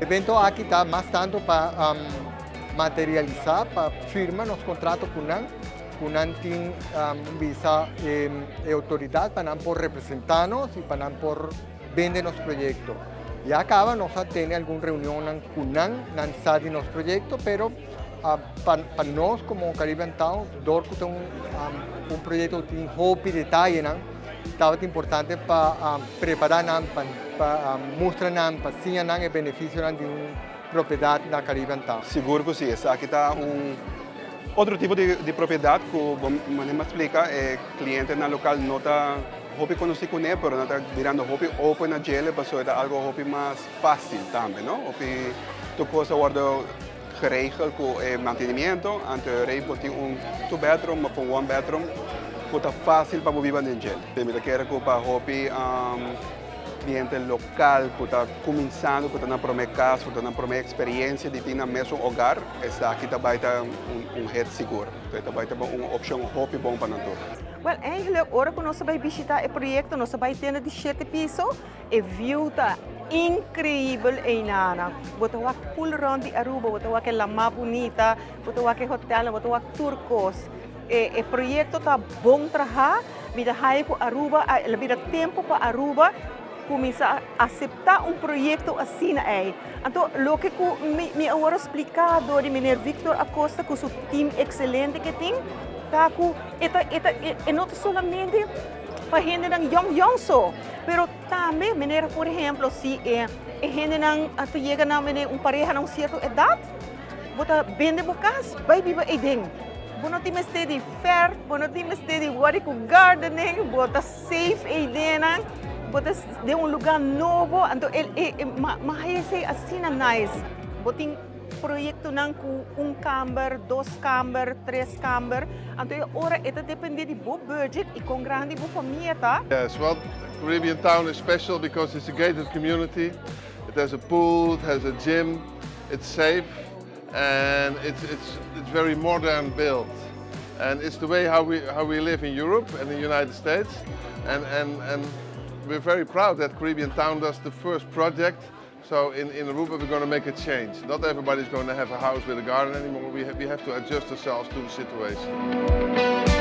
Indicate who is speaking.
Speaker 1: Evento aki ta mas tanto pa materialisa, pa firma nos contrato cu nan tin visa e autoridad pa nan por representa nos y pa nan por bende nos proyecto. Ya caba nos a tene algun reunion cu nan, nan sa di nos proyecto, pero pa nos como Caribbean Town, dor cu un proyecto tin hopi detaye nan, tabata importante pa prepara nan, pa mustra nan, pa siña nan e beneficio di un propiedad na Caribbean Town.
Speaker 2: Sigur cu si, esaki ta un otro tipo di propiedad cu, manera splica, e clientenan local no ta hopi conoci cu ne, pero nan ta birando hopi open na dje, paso ta algo hopi mas facil tambe, no? Hopi tur cos wordo geregeld cu mantenimento, anto bo tin un two bedroom of un one bedroom, cu ta facil pa biba den dje. Mi ta kere cu pa hopi cliente local cu ta cuminsando, cu ta na prome cas, cu ta na prome experiencia di tin nan mes hogar, esaki ta bay ta un hit sigur. Anto, ta bay ta un opcion hopi bon pa nan tur.
Speaker 3: Well, eigenlijk, ora cu nos bay bishita e proyecto, nos bay tin di shete piso, e view ta increibel einan. Bo ta wak full rond di Aruba, bo ta wak lama bunita, bo ta wak hotel, bo ta wak tur cos. E proyecto ta bon traha, mi ta haya cu Aruba, a bira tempo pa Aruba cuminsa acepta un proyecto asina ey. Anto, loke cu mi awor a splica di meneer Victor Acosta cu su team excelente cu tin, ta cu e no solamente pa hendenan young young so, pero tambe, meneer, por ehempel, si e hendenan ta yega na un pareha na un cierto edad, bo ta bende bo cas, bay biba eyden. Bo no tin mester di verf, bo no tin mester di worry cu gardening, bo ta safe eyden, bo ta den un lugar nobo, anto mi a haya esey asina nice. Bo tin proyectonan cu un camber, dos camber, tres camber, anto ora e ta depende di bo budget y con grandi bo famia ta.
Speaker 4: Yes, well, Caribbean Town is special because it's a gated community. It has a pool, it has a gym, it's safe, and it's very modern built. And it's the way how we live in Europe and in the United States. And we're very proud that Caribbean Town does the first project. So in Aruba, we're going to make a change. Not everybody's going to have a house with a garden anymore. We have to adjust ourselves to the situation.